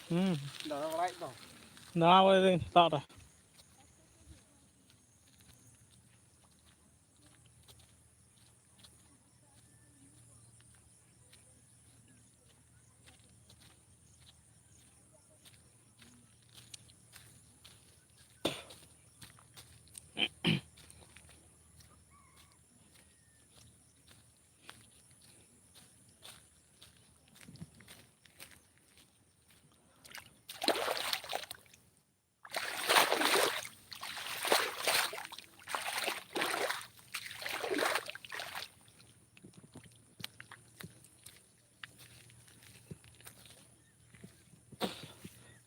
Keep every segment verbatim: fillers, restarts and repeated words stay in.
ᱦᱩᱸ᱾ ᱫᱟᱬᱟ ᱵᱟᱲᱟᱭᱮᱫ ᱫᱚ᱾ ᱫᱟᱬᱟ ᱵᱟᱲᱟᱭ ᱫᱟᱹᱧ ᱥᱮᱛᱟᱜ ᱨᱮ᱾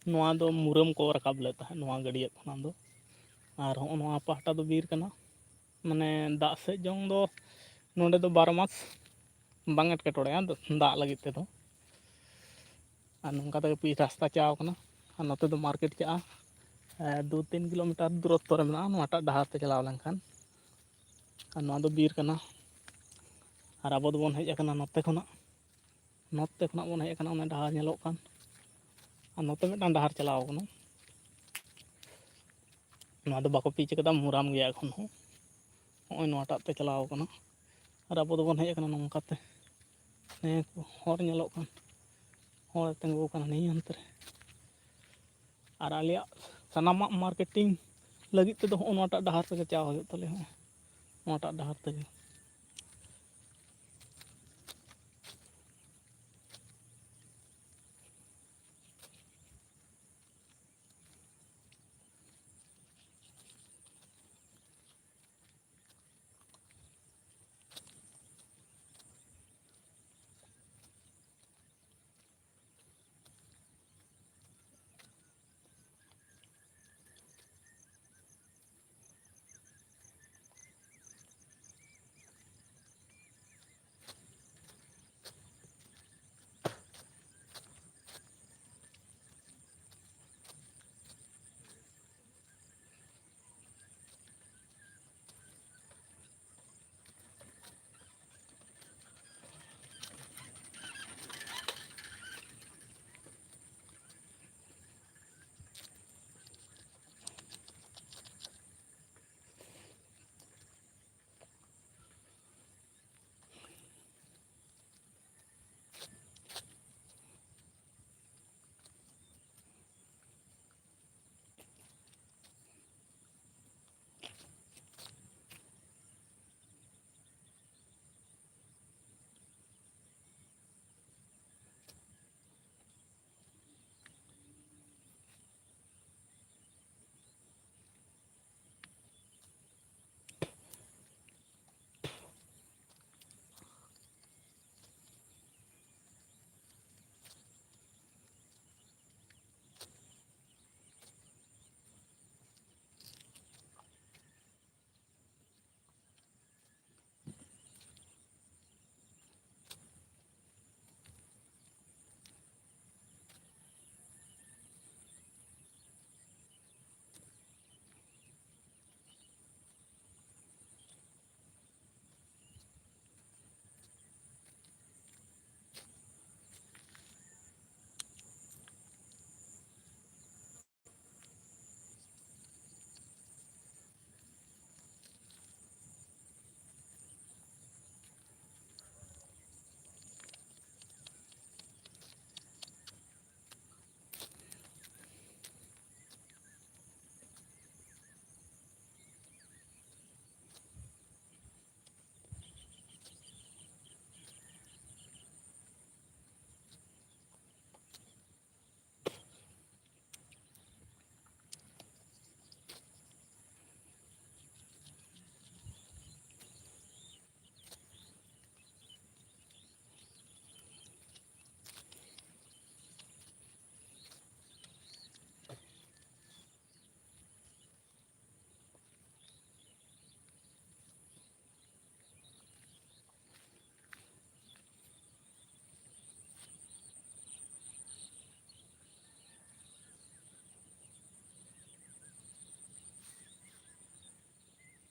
ᱱᱚᱣᱟ ᱫᱚ ᱢᱩᱨᱟᱹᱢ ᱠᱚ ᱨᱟᱠᱟᱵ ᱞᱮᱫ ᱛᱟᱦᱮᱸᱫ ᱱᱚᱣᱟ ᱜᱟᱹᱰᱭᱟᱹ ᱠᱷᱚᱱᱟᱜ ᱫᱚ᱾ ᱟᱨ ᱦᱚᱸᱜᱼᱚ ᱱᱚᱣᱟ ᱯᱟᱦᱴᱟ ᱫᱚ ᱵᱤᱨ ᱠᱟᱱᱟ᱾ ᱢᱟᱱᱮ ᱫᱟᱜ ᱥᱮᱫ ᱡᱚᱝ ᱫᱚ ᱱᱚᱰᱮ ᱫᱚ ᱵᱟᱨᱚ ᱢᱟᱥ ᱵᱟᱝ ᱮᱴᱠᱮᱴᱚᱬᱮᱜᱼᱟ ᱫᱟᱜ ᱞᱟᱹᱜᱤᱫ ᱛᱮᱫᱚ᱾ ᱟᱨ ᱱᱚᱝᱠᱟ ᱛᱮᱜᱮ ᱯᱤᱪ ᱨᱟᱥᱛᱟ ᱪᱟᱣ ᱠᱟᱱᱟ᱾ ᱟᱨ ᱱᱚᱛᱮ ᱫᱚ ᱢᱟᱨᱠᱮᱴ ᱪᱟᱜᱼᱟ, ᱮ, ᱫᱩ ᱛᱤᱱ ᱠᱤᱞᱳᱢᱤᱴᱟᱨ ᱫᱩᱨᱚᱛᱛᱚ ᱨᱮ ᱢᱮᱱᱟᱜᱼᱟ ᱱᱚᱣᱟᱴᱟᱜ ᱰᱟᱦᱟᱨ ᱛᱮ ᱪᱟᱞᱟᱣ ᱞᱮᱱᱠᱷᱟᱱ᱾ ᱟᱨ ᱱᱚᱣᱟ ᱫᱚ ᱵᱤᱨ ᱠᱟᱱᱟ᱾ ᱟᱨ ᱟᱵᱚ ᱫᱚᱵᱚᱱ ᱦᱮᱡ ᱟᱠᱟᱱᱟ ᱱᱚᱛᱮ ᱠᱷᱚᱱᱟᱜ, ᱱᱚᱛᱮ ᱠᱷᱚᱱᱟᱜ ᱵᱚᱱ ᱦᱮᱡ ᱟᱠᱟᱱᱟ, ᱚᱱᱟ ᱰᱟᱦᱟᱨ ᱧᱮᱞᱚᱜ ᱠᱟᱱ᱾ ᱟᱨ ᱱᱚᱛᱮ ᱢᱤᱫᱴᱟᱝ ᱰᱟᱦᱟᱨ ᱪᱟᱞᱟᱣ ᱟᱠᱟᱱᱟ᱾ ᱱᱚᱣᱟ ᱫᱚ ᱵᱟᱠᱚ ᱯᱤᱪ ᱟᱠᱟᱫᱟ, ᱢᱩᱨᱟᱢ ᱜᱮᱭᱟ ᱮᱠᱷᱚᱱ ᱦᱚᱸ᱾ ᱱᱚᱜᱼᱚᱭ ᱱᱚᱣᱟᱴᱟᱜ ᱛᱮ ᱪᱟᱞᱟᱣ ᱟᱠᱟᱱᱟ᱾ ᱟᱨ ᱟᱵᱚ ᱫᱚᱵᱚᱱ ᱦᱮᱡ ᱟᱠᱟᱱᱟ ᱱᱚᱝᱠᱟᱛᱮ᱾ ᱱᱤᱭᱟᱹ ᱠᱚ ᱦᱚᱨ ᱧᱮᱞᱚᱜ ᱠᱟᱱ, ᱦᱚᱨ ᱛᱤᱸᱜᱩ ᱟᱠᱟᱱᱟ ᱱᱤᱭᱟᱹ ᱚᱱᱛᱮ ᱨᱮ᱾ ᱟᱨ ᱟᱞᱮᱭᱟᱜ ᱥᱟᱱᱟᱢᱟᱜ ᱢᱟᱨᱠᱮᱴᱤᱝ ᱞᱟᱹᱜᱤᱫ ᱛᱮᱫᱚ ᱦᱚᱸᱜᱼᱚ ᱱᱚᱣᱟᱴᱟᱜ ᱰᱟᱦᱟᱨ ᱛᱮᱜᱮ ᱪᱟᱣ ᱦᱩᱭᱩᱜ ᱛᱟᱞᱮᱭᱟ, ᱦᱚᱸᱜᱼᱚᱭ ᱱᱚᱣᱟᱴᱟᱜ ᱰᱟᱦᱟᱨ ᱛᱮᱜᱮ᱾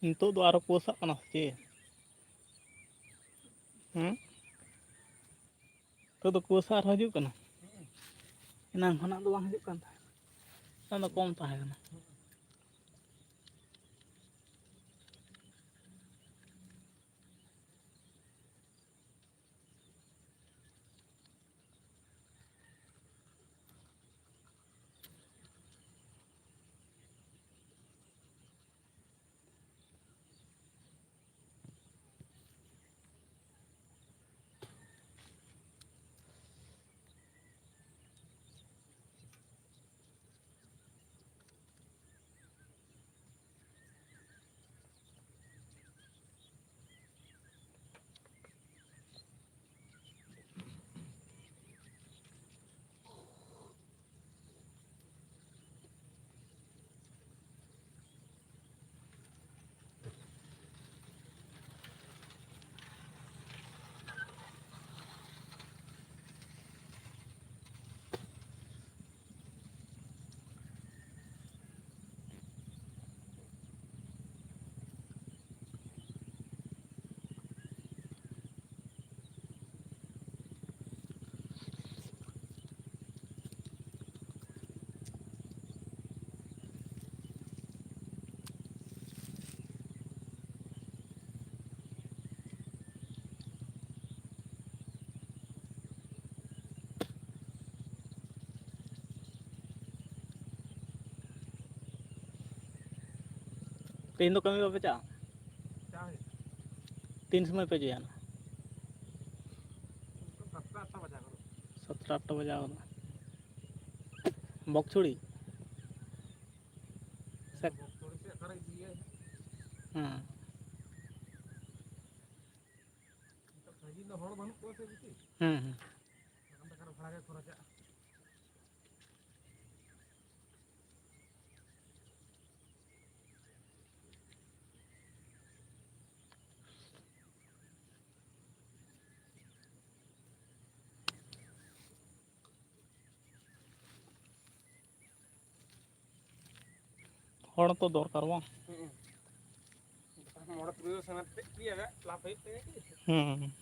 ᱱᱤᱛᱚᱜ ᱫᱚ ᱟᱨᱚ ᱠᱩᱣᱟᱹᱥᱟᱜ ᱠᱟᱱᱟ ᱥᱮ ᱪᱮᱫ? ᱦᱮᱸ? ᱱᱤᱛᱚᱜ ᱫᱚ ᱠᱩᱣᱟᱹᱥᱟ ᱟᱨᱦᱚᱸ ᱦᱤᱡᱩᱜ ᱠᱟᱱᱟ? ᱮᱱᱟᱝ ᱠᱷᱚᱱᱟᱜ ᱫᱚ ᱵᱟᱝ ᱦᱤᱡᱩᱜ ᱠᱟᱱ ᱛᱟᱦᱮᱸᱫ, ᱮᱱᱟᱝ ᱫᱚ ᱠᱚᱢ ᱛᱟᱦᱮᱸ ᱠᱟᱱᱟ᱾ ᱛᱮᱦᱮᱧ ᱫᱚ ᱠᱟᱹᱢᱤ ᱵᱟᱯᱮ ᱪᱟᱜᱼᱟ? ᱪᱟᱜ ᱦᱩᱭᱩᱜᱼᱟ᱾ ᱛᱤᱱ ᱥᱚᱢᱚᱭ ᱯᱮ ᱡᱚᱭᱮᱱᱟ? ᱥᱟᱛᱴᱟ ᱟᱴᱴᱟ ᱵᱟᱡᱟᱣ ᱜᱚᱫᱚᱜᱼᱟ᱾ ᱥᱟᱛᱴᱟ ᱟᱴᱴᱟ ᱵᱟᱡᱟᱣ ᱜᱚᱫᱚᱜᱼᱟ᱾ ᱵᱚᱠᱪᱷᱩᱲᱤ? ᱥᱮ ᱵᱚᱠᱪᱷᱩᱲᱤ ᱥᱮ ᱚᱠᱟᱨᱮ ᱤᱫᱤᱭᱟᱭ? ᱦᱮᱸ᱾ ᱱᱤᱛᱚᱜ ᱥᱟᱺᱜᱤᱧ ᱫᱚ ᱦᱚᱲ ᱵᱟᱹᱱᱩᱜ ᱠᱚᱣᱟ ᱥᱮ ᱵᱮᱥᱤ? ᱦᱮᱸ, ᱦᱮᱸ᱾ ᱵᱟᱠᱷᱟᱱ ᱫᱚ ᱚᱠᱟᱨᱮ ᱵᱷᱟᱲᱟ ᱜᱮ ᱠᱷᱚᱨᱚᱪᱟᱜᱼᱟ᱾ ᱦᱚᱲ ᱛᱚ ᱫᱚᱨᱠᱟᱨ ᱵᱟᱝ? ᱦᱩᱸ᱾ ᱢᱚᱬᱮ ᱛᱩᱨᱩᱭ ᱥᱮᱱ ᱠᱟᱛᱮ ᱜᱮ ᱞᱟᱵᱷ ᱦᱩᱭᱩᱜ ᱛᱟᱭᱟ ᱠᱤ? ᱦᱩᱸ᱾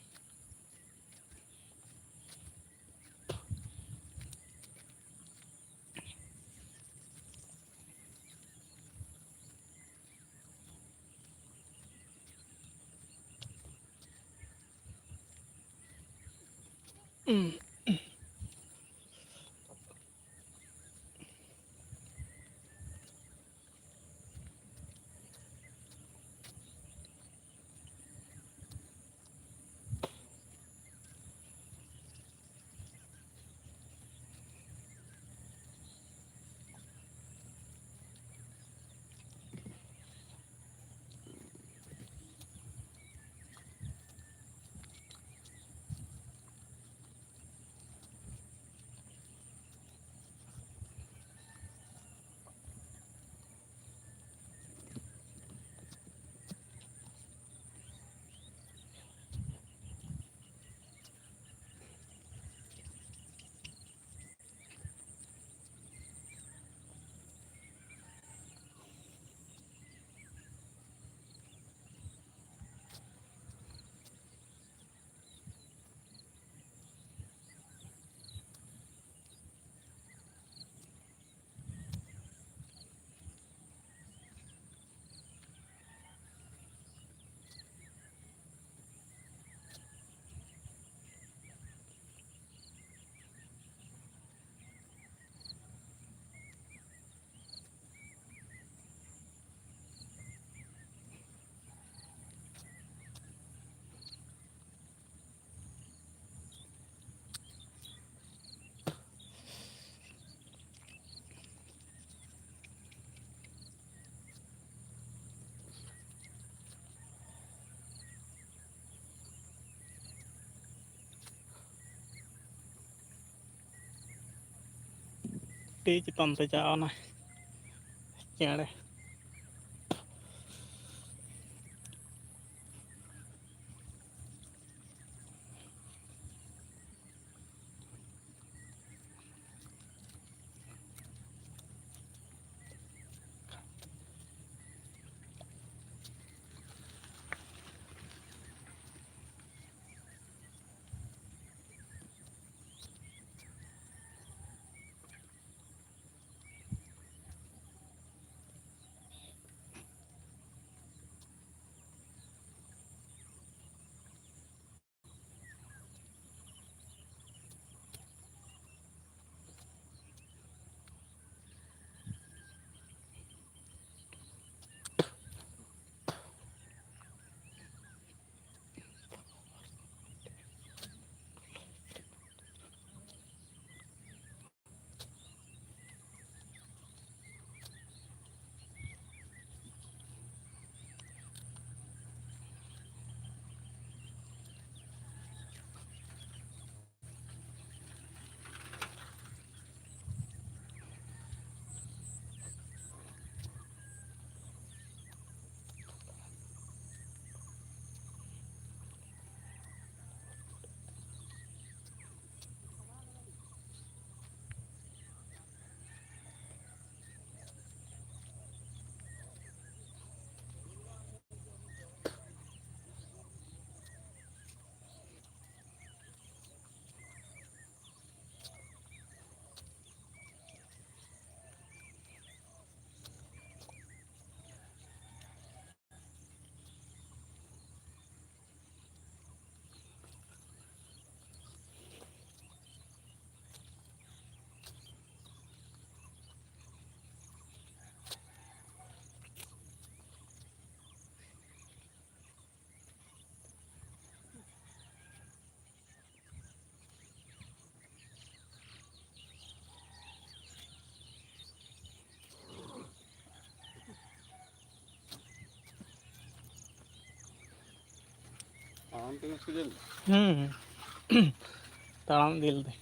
ᱟᱹᱰᱤ ᱪᱮᱛᱟᱱ ᱛᱮ ᱪᱟᱣᱱᱟ ᱪᱮᱬᱮ᱾ ᱦᱩᱸ᱾ ᱛᱟᱲᱟᱢ ᱤᱫᱤ ᱞᱮᱫᱟᱹᱧ᱾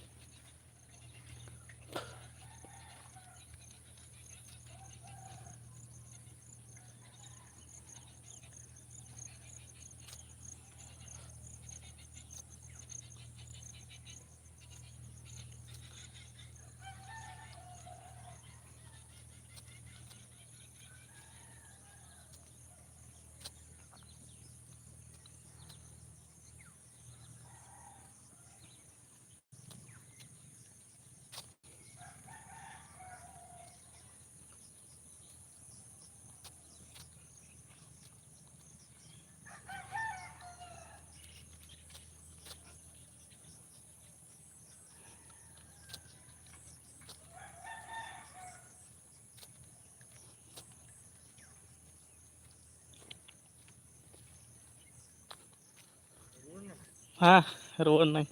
ᱦᱮᱸ, ᱨᱩᱣᱟᱹᱲ ᱱᱟᱹᱧ᱾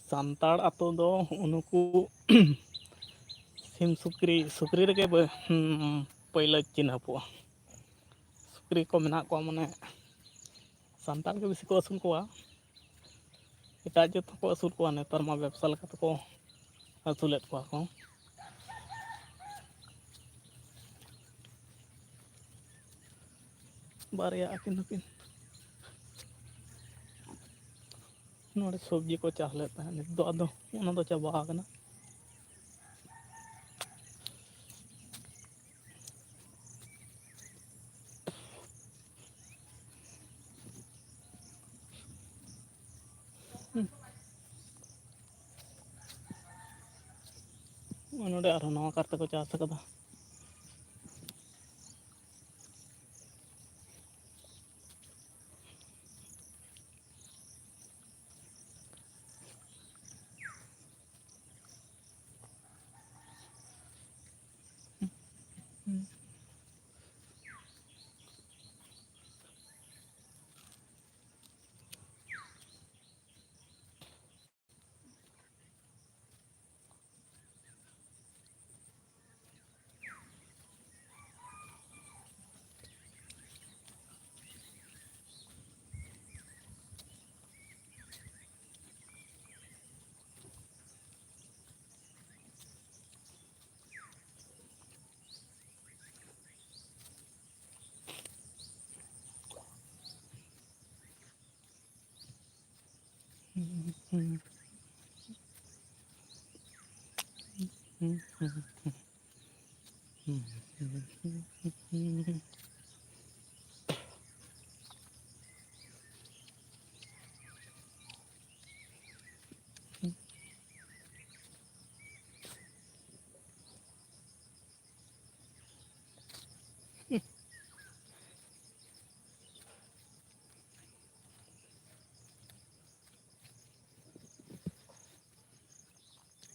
ᱥᱟᱱᱛᱟᱲ ᱟᱛᱳ ᱫᱚ ᱱᱩᱠᱩ ᱥᱤᱢ ᱥᱩᱠᱨᱤ, ᱥᱩᱠᱨᱤ ᱨᱮᱜᱮ ᱵᱟᱹ-, ᱦᱩᱸ, ᱯᱟᱹᱭᱞᱟᱹ ᱪᱤᱱᱦᱟᱹᱯᱚᱜᱼᱟ᱾ ᱥᱩᱠᱨᱤ ᱠᱚ ᱢᱮᱱᱟᱜ ᱠᱚᱣᱟ, ᱢᱟᱱᱮ ᱥᱟᱱᱛᱟᱲ ᱜᱮ ᱵᱮᱥᱤ ᱠᱚ ᱟᱹᱥᱩᱞ ᱠᱚᱣᱟ᱾ ᱮᱴᱟᱜ ᱡᱟᱹᱛ ᱦᱚᱸᱠᱚ ᱟᱹᱥᱩᱞ ᱠᱚᱣᱟ, ᱱᱮᱛᱟᱨ ᱢᱟ ᱵᱮᱵᱽᱥᱟ ᱞᱮᱠᱟ ᱛᱮᱠᱚ ᱟᱹᱥᱩᱞᱮᱫ ᱠᱚᱣᱟ ᱠᱚ᱾ ᱵᱟᱨᱭᱟ ᱟᱹᱠᱤᱱ ᱦᱚᱸᱠᱤᱱ ᱱᱚᱰᱮ ᱥᱚᱵᱽᱡᱤ ᱠᱚ ᱪᱟᱥ ᱞᱮᱫ ᱛᱟᱦᱮᱸᱫ, ᱱᱤᱛ ᱫᱚ ᱟᱫᱚ ᱚᱱᱟ ᱫᱚ ᱪᱟᱵᱟ ᱟᱠᱟᱱᱟ᱾ ᱱᱚᱰᱮ ᱟᱨᱦᱚᱸ ᱱᱟᱣᱟ ᱠᱟᱨ ᱛᱮᱠᱚ ᱪᱟᱥ ᱟᱠᱟᱫᱟ᱾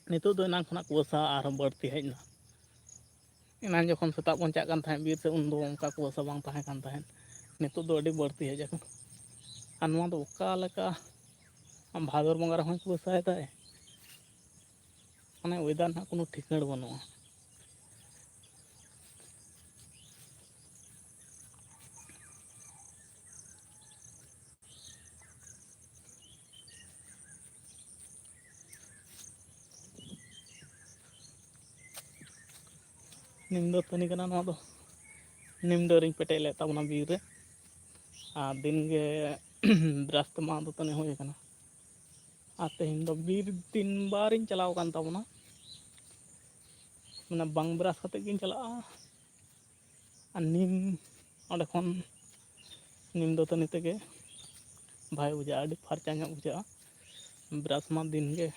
ᱱᱤᱛᱚᱜ ᱫᱚ ᱮᱱᱟᱝ ᱠᱷᱚᱱᱟᱜ ᱠᱩᱣᱟᱹᱥᱟ ᱟᱨᱦᱚᱸ ᱵᱟᱹᱲᱛᱤ ᱦᱮᱡ ᱮᱱᱟ᱾ ᱮᱱᱟᱝ ᱡᱚᱠᱷᱚᱱ ᱥᱮᱛᱟᱜ ᱵᱚᱱ ᱪᱟᱜ ᱠᱟᱱ ᱛᱟᱦᱮᱸᱫ ᱵᱤᱨ ᱥᱮᱫ, ᱩᱱᱫᱚ ᱚᱱᱠᱟ ᱠᱩᱣᱟᱹᱥᱟ ᱵᱟᱝ ᱛᱟᱦᱮᱸ ᱠᱟᱱ ᱛᱟᱦᱮᱸᱫ, ᱱᱤᱛᱚᱜ ᱫᱚ ᱟᱹᱰᱤ ᱵᱟᱹᱲᱛᱤ ᱦᱮᱡ ᱟᱠᱟᱱᱟ᱾ ᱟᱨ ᱱᱚᱣᱟ ᱫᱚ ᱚᱠᱟ ᱞᱮᱠᱟ ᱵᱷᱟᱫᱚᱨ ᱵᱚᱸᱜᱟ ᱨᱮᱦᱚᱸᱭ ᱠᱩᱣᱟᱹᱥᱟᱭᱮᱫᱟᱭ, ᱢᱟᱱᱮ weather ᱨᱮᱱᱟᱜ ᱠᱳᱱᱳ ᱴᱷᱤᱠᱟᱹᱬ ᱵᱟᱹᱱᱩᱜᱼᱟ᱾ ᱱᱤᱢ ᱫᱟᱹᱛᱟᱹᱱᱤ ᱠᱟᱱᱟ ᱱᱚᱣᱟ ᱫᱚ᱾ ᱱᱤᱢ ᱰᱟᱹᱨᱤᱧ ᱯᱮᱴᱮᱡ ᱞᱮᱫ ᱛᱟᱵᱚᱱᱟ ᱵᱤᱨ ᱨᱮ, ᱟᱨ ᱫᱤᱱ ᱜᱮ brush ᱛᱮᱢᱟ ᱫᱟᱹᱛᱟᱹᱱᱤ ᱦᱩᱭ ᱟᱠᱟᱱᱟ᱾ ᱟᱨ ᱛᱮᱦᱮᱧ ᱫᱚ ᱵᱤᱨ ᱛᱤᱱ ᱵᱟᱨᱤᱧ ᱪᱟᱞᱟᱣ ᱟᱠᱟᱱ ᱛᱟᱵᱚᱱᱟ, ᱢᱟᱱᱮ ᱵᱟᱝ brush ᱠᱟᱛᱮᱫ ᱜᱤᱧ ᱪᱟᱞᱟᱜᱼᱟ᱾ ᱟᱨ ᱱᱤᱢ, ᱚᱸᱰᱮ ᱠᱷᱚᱱ ᱱᱤᱢ ᱫᱟᱹᱛᱟᱹᱱᱤ ᱛᱮᱜᱮ ᱵᱷᱟᱜᱮ ᱵᱩᱡᱷᱟᱹᱜᱼᱟ, ᱟᱹᱰᱤ ᱯᱷᱟᱨᱪᱟ ᱧᱚᱜ ᱵᱩᱡᱷᱟᱹᱜᱼᱟ᱾ Brush ᱢᱟ ᱫᱤᱱ ᱜᱮ᱾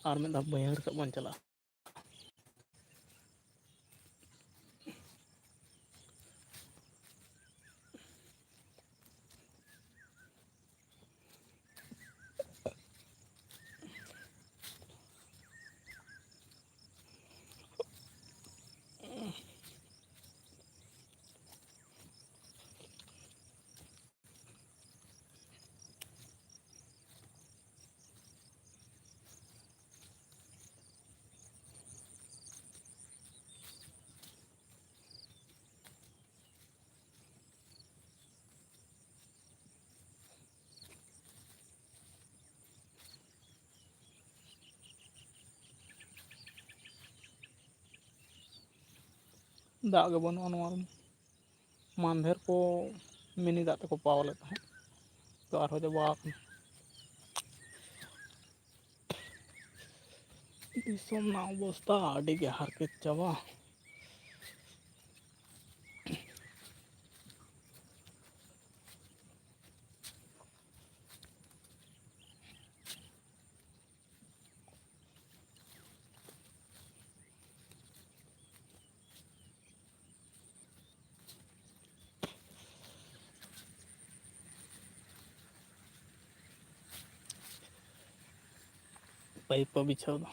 ᱟᱨ ᱢᱤᱫ ᱫᱷᱟᱣ ᱵᱟᱹᱭᱦᱟᱹᱲ ᱥᱮᱫ ᱵᱚᱱ ᱪᱟᱞᱟᱜᱼᱟ᱾ ᱫᱟᱜ ᱜᱮ ᱵᱟᱹᱱᱩᱜᱼᱟ ᱱᱚᱣᱟ ᱨᱮ᱾ ᱢᱟᱱᱫᱷᱮᱨ ᱠᱚ ᱢᱤᱱᱤ ᱫᱟᱜ ᱛᱮᱠᱚ ᱯᱟᱣᱟᱣ ᱞᱮᱫ ᱛᱟᱦᱮᱸᱫ, ᱛᱚ ᱟᱨᱦᱚᱸ ᱪᱟᱵᱟ ᱟᱠᱟᱱᱟ᱾ ᱫᱤᱥᱚᱢ ᱨᱮᱱᱟᱜ ᱚᱵᱚᱥᱛᱟ ᱟᱹᱰᱤ ᱜᱮ ᱦᱟᱨᱠᱮᱛ ᱪᱟᱵᱟ᱾ ᱯᱟᱭᱤᱯ ᱠᱚ ᱵᱤᱪᱷᱟᱹᱣ ᱫᱟ᱾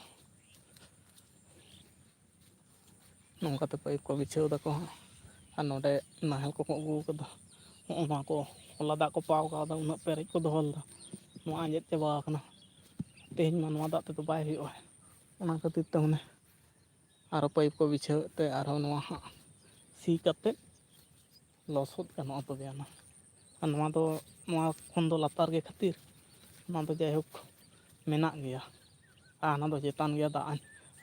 ᱱᱚᱝᱠᱟᱛᱮ ᱯᱟᱭᱤᱯ ᱠᱚ ᱵᱤᱪᱷᱟᱹᱣ ᱫᱟᱠᱚ ᱦᱟᱸᱜ᱾ ᱟᱨ ᱱᱚᱰᱮ ᱱᱟᱦᱮᱞ ᱠᱚᱠᱚ ᱟᱹᱜᱩ ᱠᱟᱫᱟ᱾ ᱦᱚᱸᱜᱼᱚ ᱱᱚᱣᱟ ᱠᱚ ᱦᱚᱞᱟ ᱫᱟᱜ ᱠᱚ ᱯᱟᱣ ᱠᱟᱣᱫᱟ, ᱩᱱᱟᱹᱜ ᱯᱮᱨᱮᱡ ᱠᱚ ᱫᱚᱦᱚ ᱞᱮᱫᱟ, ᱱᱚᱣᱟ ᱟᱸᱡᱮᱫ ᱪᱟᱵᱟ ᱟᱠᱟᱱᱟ᱾ ᱛᱮᱦᱮᱧ ᱢᱟ ᱱᱚᱣᱟ ᱫᱟᱜ ᱛᱮᱫᱚ ᱵᱟᱭ ᱦᱩᱭᱩᱜᱼᱟ᱾ ᱚᱱᱟ ᱠᱷᱟᱹᱛᱤᱨ ᱛᱮ ᱢᱟᱱᱮ ᱟᱨᱚ ᱯᱟᱭᱤᱯ ᱠᱚ ᱵᱤᱪᱷᱟᱹᱣᱮᱫ ᱛᱮ ᱟᱨᱦᱚᱸ ᱱᱚᱣᱟ ᱦᱟᱸᱜ ᱥᱤ ᱠᱟᱛᱮᱫ ᱞᱚᱥᱚᱫ ᱜᱟᱱᱚᱜᱼᱟ ᱛᱚᱵᱮ ᱟᱱᱟ᱾ ᱟᱨ ᱱᱚᱣᱟ ᱫᱚ, ᱱᱚᱣᱟ ᱠᱷᱚᱱ ᱫᱚ ᱞᱟᱛᱟᱨ ᱜᱮ ᱠᱷᱟᱹᱛᱤᱨ ᱱᱚᱣᱟ ᱫᱚ ᱡᱟᱭᱦᱳᱠ ᱢᱮᱱᱟᱜ ᱜᱮᱭᱟ᱾ ᱟᱨ ᱦᱟᱱᱟ ᱫᱚ ᱪᱮᱛᱟᱱ ᱜᱮᱭᱟ, ᱫᱟᱜ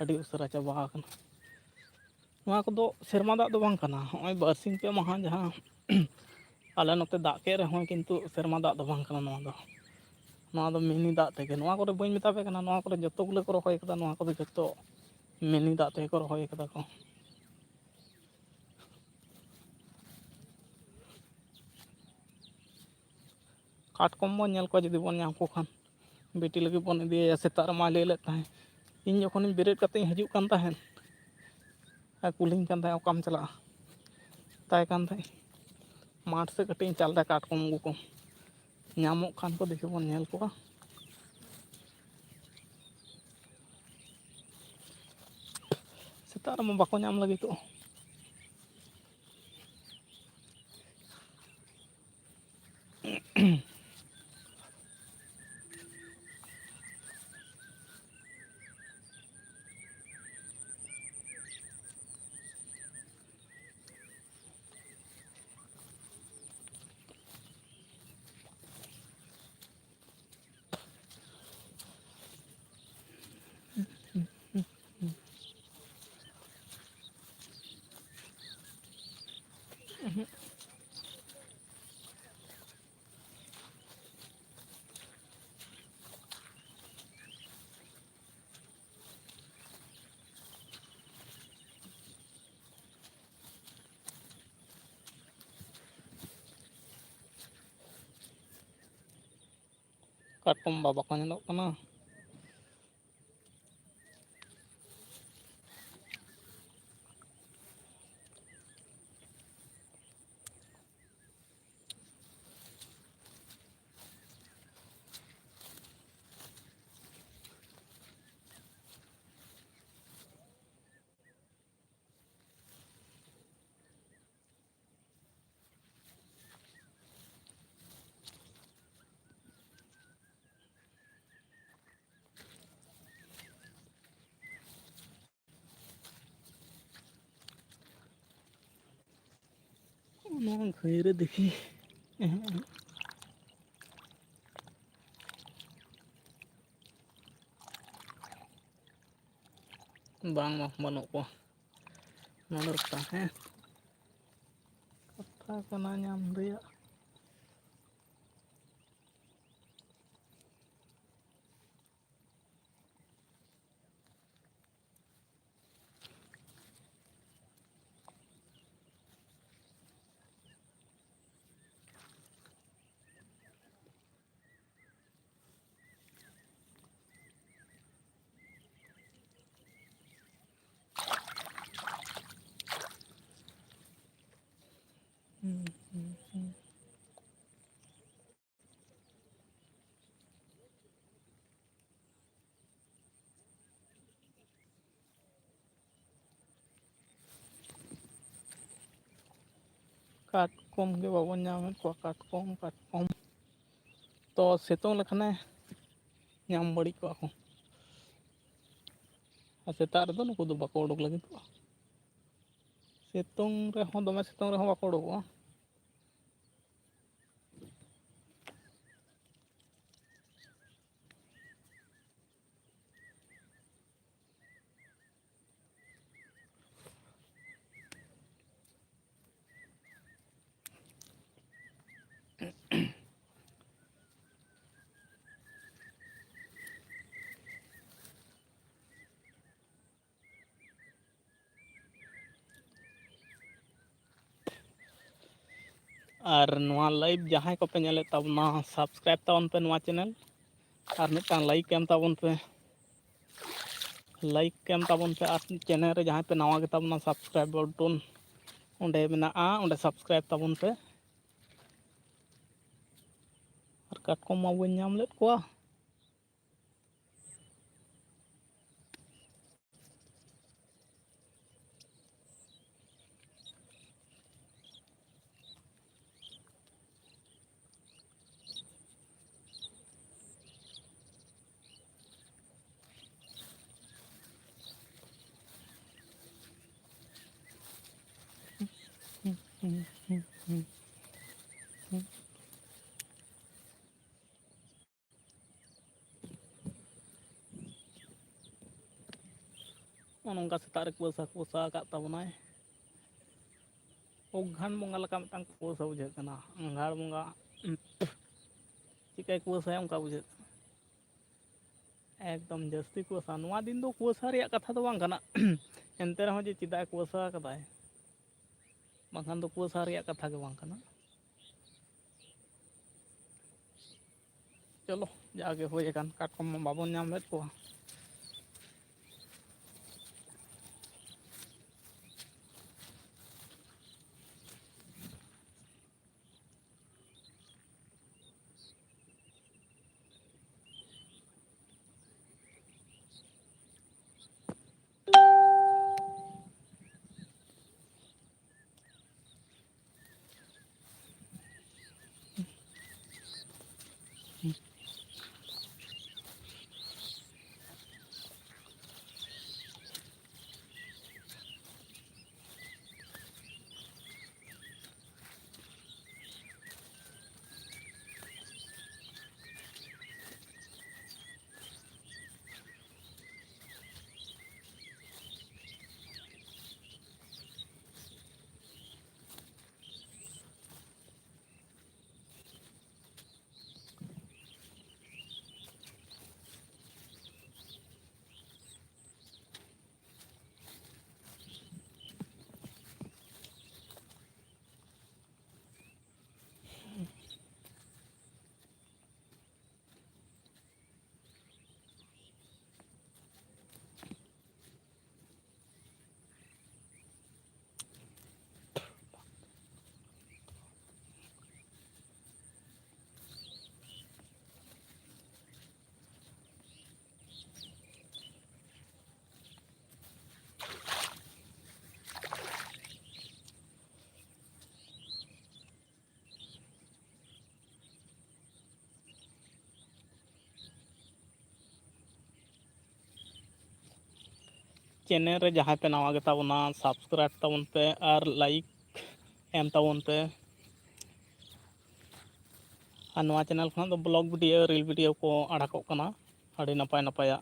ᱟᱹᱰᱤ ᱩᱥᱟᱹᱨᱟ ᱪᱟᱵᱟ ᱟᱠᱟᱱᱟ᱾ ᱱᱚᱣᱟ ᱠᱚᱫᱚ ᱥᱮᱨᱢᱟ ᱫᱟᱜ ᱫᱚ ᱵᱟᱝ ᱠᱟᱱᱟ᱾ ᱦᱚᱸᱜᱼᱚᱭ ᱵᱟᱨᱥᱤᱧ ᱯᱮ ᱢᱟᱦᱟ ᱡᱟᱦᱟᱸ ᱟᱞᱮ ᱱᱚᱛᱮ ᱫᱟᱜ ᱠᱮᱫ ᱨᱮᱦᱚᱸ, ᱠᱤᱱᱛᱩ ᱥᱮᱨᱢᱟ ᱫᱟᱜ ᱫᱚ ᱵᱟᱝ ᱠᱟᱱᱟ ᱱᱚᱣᱟ ᱫᱚ᱾ ᱱᱚᱣᱟ ᱫᱚ ᱢᱤᱱᱤ ᱫᱟᱜ ᱛᱮᱜᱮ᱾ ᱱᱚᱣᱟ ᱠᱚᱨᱮ ᱵᱟᱹᱧ ᱢᱮᱛᱟ ᱯᱮ ᱠᱟᱱᱟ, ᱱᱚᱣᱟ ᱠᱚᱨᱮ ᱡᱚᱛᱚ ᱜᱩᱞᱟᱹ ᱠᱚ ᱨᱚᱦᱚᱭ ᱠᱟᱫᱟ, ᱱᱚᱣᱟ ᱠᱚᱫᱚ ᱡᱚᱛᱚ ᱢᱤᱱᱤ ᱫᱟᱜ ᱛᱮᱜᱮ ᱠᱚ ᱨᱚᱦᱚᱭ ᱠᱟᱫᱟ ᱠᱚ᱾ ᱠᱟᱴᱠᱚᱢ ᱵᱚᱱ ᱧᱮᱞ ᱠᱚᱣᱟ ᱡᱩᱫᱤ ᱵᱚᱱ ᱧᱟᱢ ᱠᱚ ᱠᱷᱟᱱ᱾ ᱵᱤᱴᱤ ᱞᱟᱹᱜᱤᱫ ᱵᱚᱱ ᱤᱫᱤᱭᱟ, ᱥᱮᱛᱟᱜ ᱨᱮᱢᱟᱭ ᱞᱟᱹᱭ ᱞᱮᱫ ᱛᱟᱦᱮᱸᱫ᱾ ᱤᱧ ᱡᱚᱠᱷᱚᱱᱤᱧ ᱵᱮᱨᱮᱫ ᱠᱟᱛᱮ ᱤᱧ ᱦᱤᱡᱩᱜ ᱠᱟᱱ ᱛᱟᱦᱮᱸᱫ, ᱟᱨ ᱠᱩᱞᱤᱧ ᱠᱟᱱ ᱛᱟᱦᱮᱸᱫ, "ᱚᱠᱟᱢ ᱪᱟᱞᱟᱜᱼᱟ?" ᱢᱮᱛᱟᱭ ᱠᱟᱱ ᱛᱟᱦᱮᱸᱫ, "ᱢᱟᱴᱷ ᱥᱮᱫ ᱠᱟᱹᱴᱤᱡ ᱤᱧ ᱪᱟᱞᱟᱜᱼᱟ ᱠᱟᱴᱠᱚᱢ ᱟᱹᱜᱩ ᱠᱚ, ᱧᱟᱢᱚᱜ ᱠᱷᱟᱱ ᱠᱚ ᱫᱮᱠᱷᱤ ᱵᱚᱱ ᱧᱮᱞ ᱠᱚᱣᱟ᱾" ᱥᱮᱛᱟᱜ ᱨᱮᱢᱟ ᱵᱟᱠᱚ ᱧᱟᱢ ᱞᱟᱹᱜᱤᱫᱚᱜᱼᱟ᱾ ᱠᱟᱴᱠᱚᱢ ᱵᱟ ᱵᱟᱠᱚ ᱧᱮᱞᱚᱜ ᱠᱟᱱᱟ᱾ ᱱᱚᱣᱟ ᱜᱷᱟᱹᱭ ᱨᱮ ᱫᱮᱠᱷᱤ᱾ ᱵᱟᱝ, ᱵᱟᱹᱱᱩᱜ ᱠᱚᱣᱟ᱾ ᱱᱚᱰᱮ ᱛᱟᱦᱮᱸ ᱠᱟᱛᱷᱟ ᱠᱟᱱᱟ ᱧᱟᱢ ᱨᱮᱭᱟᱜ᱾ ᱠᱟᱴᱠᱚᱢ ᱜᱮ ᱵᱟᱵᱚᱱ ᱧᱟᱢᱮᱫ ᱠᱚᱣᱟ, ᱠᱟᱴᱠᱚᱢ, ᱠᱟᱴᱠᱚᱢ᱾ ᱛᱚ ᱥᱤᱛᱩᱝ ᱞᱮᱠᱷᱟᱱᱮ ᱧᱟᱢ ᱵᱟᱹᱲᱤᱡ ᱠᱚᱣᱟ ᱠᱚ᱾ ᱟᱨ ᱥᱮᱛᱟᱜ ᱨᱮᱫᱚ ᱱᱩᱠᱩ ᱫᱚ ᱵᱟᱠᱚ ᱩᱰᱩᱠ ᱞᱟᱹᱜᱤᱫᱚᱜᱼᱟ᱾ ᱥᱤᱛᱩᱝ ᱨᱮᱦᱚᱸ, ᱫᱚᱢᱮ ᱥᱤᱛᱩᱝ ᱨᱮᱦᱚᱸ ᱵᱟᱠᱚ ᱩᱰᱩᱠᱚᱜᱼᱟ᱾ ᱟᱨ ᱱᱚᱣᱟ live ᱡᱟᱦᱟᱸᱭ ᱠᱚᱯᱮ ᱧᱮᱞᱮᱫ ᱛᱟᱵᱚᱱᱟ, subscribe ᱛᱟᱵᱚᱱ ᱯᱮ ᱱᱚᱣᱟ channel᱾ ᱟᱨ ᱢᱤᱫᱴᱟᱝ ᱞᱟᱭᱤᱠ ᱮᱢ ᱛᱟᱵᱚᱱ ᱯᱮ, ᱞᱟᱭᱤᱠ ᱮᱢ ᱛᱟᱵᱚᱱ ᱯᱮ᱾ ᱟᱨ ᱪᱮᱱᱮᱞ ᱨᱮ ᱡᱟᱦᱟᱸᱭ ᱯᱮ ᱱᱟᱣᱟ ᱜᱮᱛᱟ ᱵᱚᱱᱟ, ᱥᱟᱵᱥᱠᱨᱟᱭᱤᱵ ᱵᱚᱴᱚᱱ ᱚᱸᱰᱮ ᱢᱮᱱᱟᱜᱼᱟ, ᱚᱸᱰᱮ ᱥᱟᱵᱥᱠᱨᱟᱭᱤᱵ ᱛᱟᱵᱚᱱ ᱯᱮ᱾ ᱟᱨ ᱠᱟᱴᱠᱚᱢ ᱢᱟ ᱵᱟᱹᱧ ᱧᱟᱢ ᱞᱮᱫ ᱠᱚᱣᱟ᱾ ᱱᱚᱜᱼᱚ ᱱᱚᱝᱠᱟ ᱥᱮᱛᱟᱜ ᱨᱮ ᱠᱩᱣᱟᱹᱥᱟ ᱠᱩᱣᱟᱹᱥᱟ ᱟᱠᱟᱫ ᱛᱟᱵᱚᱱᱟᱭ᱾ ᱚᱜᱷᱟᱱ ᱵᱚᱸᱜᱟ ᱞᱮᱠᱟ ᱢᱤᱫᱴᱟᱝ ᱠᱩᱣᱟᱹᱥᱟ ᱵᱩᱡᱷᱟᱹᱜ ᱠᱟᱱᱟ᱾ ᱟᱸᱜᱷᱟᱲ ᱵᱚᱸᱜᱟ ᱪᱮᱫᱠᱟᱭ ᱠᱩᱣᱟᱹᱥᱟᱭᱟ, ᱚᱱᱠᱟ ᱵᱩᱡᱷᱟᱹᱜ ᱠᱟᱱᱟ᱾ ᱮᱠᱫᱚᱢ ᱡᱟᱹᱥᱛᱤ ᱠᱩᱣᱟᱹᱥᱟ᱾ ᱱᱚᱣᱟ ᱫᱤᱱ ᱫᱚ ᱠᱩᱣᱟᱹᱥᱟ ᱨᱮᱭᱟᱜ ᱠᱟᱛᱷᱟ ᱫᱚ ᱵᱟᱝ ᱠᱟᱱᱟ᱾ ᱮᱱᱛᱮ ᱨᱮᱦᱚᱸ ᱡᱮ ᱪᱮᱫᱟᱜ ᱮ ᱠᱩᱣᱟᱹᱥᱟ ᱟᱠᱟᱫᱟᱭ, ᱵᱟᱝᱠᱷᱟᱱ ᱫᱚ ᱠᱩᱣᱟᱹᱥᱟ ᱨᱮᱭᱟᱜ ᱠᱟᱛᱷᱟ ᱜᱮ ᱵᱟᱝ ᱠᱟᱱᱟ᱾ ᱪᱚᱞᱚ, ᱡᱟᱜᱮ ᱦᱩᱭ ᱟᱠᱟᱱ, ᱠᱟᱴᱠᱚᱢ ᱢᱟ ᱵᱟᱵᱚᱱ ᱧᱟᱢ ᱞᱮᱫ ᱠᱚᱣᱟ᱾ ᱪᱮᱱᱮᱞ ᱨᱮ ᱡᱟᱦᱟᱸᱭ ᱯᱮ ᱱᱟᱣᱟ ᱜᱮᱛᱟ ᱵᱚᱱᱟ, ᱥᱟᱵᱥᱠᱨᱟᱭᱤᱵᱽ ᱛᱟᱵᱚᱱ ᱯᱮ ᱟᱨ ᱞᱟᱭᱤᱠ ᱮᱢ ᱛᱟᱵᱚᱱ ᱯᱮ᱾ ᱟᱨ ᱱᱚᱣᱟ ᱪᱮᱱᱮᱞ ᱠᱷᱚᱱᱟᱜ ᱫᱚ ᱵᱞᱚᱜ ᱵᱷᱤᱰᱤᱭᱳ, ᱨᱤᱞ ᱵᱷᱤᱰᱤᱭᱳ ᱠᱚ ᱟᱲᱟᱜᱚᱜ ᱠᱟᱱᱟ, ᱟᱹᱰᱤ ᱱᱟᱯᱟᱭ ᱱᱟᱯᱟᱭᱟᱜ᱾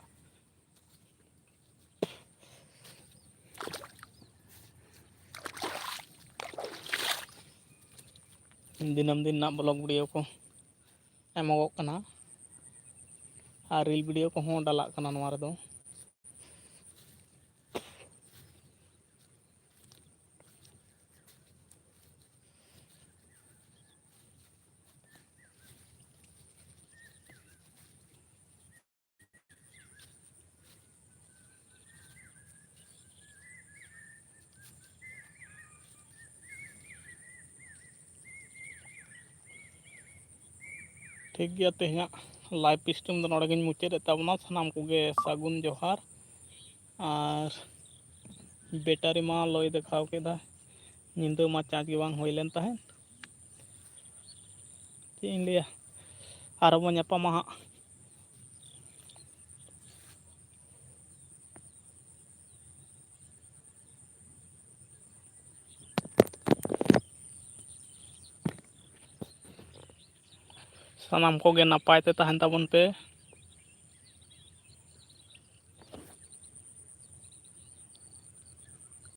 ᱫᱤᱱᱟᱹᱢ ᱫᱤᱱ ᱨᱮᱱᱟᱜ ᱵᱞᱚᱜ ᱵᱷᱤᱰᱤᱭᱳ ᱠᱚ ᱮᱢᱚᱜᱚᱜ ᱠᱟᱱᱟ ᱟᱨ ᱨᱤᱞ ᱵᱷᱤᱰᱤᱭᱳ ᱠᱚᱦᱚᱸ ᱰᱟᱞᱟᱜ ᱠᱟᱱᱟ ᱱᱚᱣᱟ ᱨᱮᱫᱚ᱾ ᱴᱷᱤᱠ ᱜᱮᱭᱟ, ᱛᱮᱦᱮᱧᱟᱜ ᱞᱟᱭᱤᱵᱷ ᱥᱴᱨᱤᱢ ᱫᱚ ᱱᱚᱰᱮ ᱜᱤᱧ ᱢᱩᱪᱟᱹᱫ ᱮᱫ ᱛᱟᱵᱚᱱᱟ᱾ ᱥᱟᱱᱟᱢ ᱠᱚᱜᱮ ᱥᱟᱹᱜᱩᱱ ᱡᱚᱦᱟᱨ᱾ ᱟᱨ ᱵᱮᱴᱟᱨᱤ ᱢᱟ ᱞᱚᱭ ᱫᱮᱠᱷᱟᱣ ᱠᱮᱫᱟ, ᱧᱤᱫᱟᱹ ᱢᱟ ᱪᱟᱨᱡᱽ ᱜᱮ ᱵᱟᱝ ᱦᱩᱭ ᱞᱮᱱ ᱛᱟᱦᱮᱸᱫ᱾ ᱪᱮᱫ ᱤᱧ ᱞᱟᱹᱭᱟ, ᱟᱨᱚ ᱵᱚᱱ ᱧᱟᱯᱟᱢᱟ ᱦᱟᱸᱜ᱾ ᱥᱟᱱᱟᱢ ᱠᱚᱜᱮ ᱱᱟᱯᱟᱭ ᱛᱮ ᱛᱟᱦᱮᱱ ᱛᱟᱵᱚᱱ ᱯᱮ᱾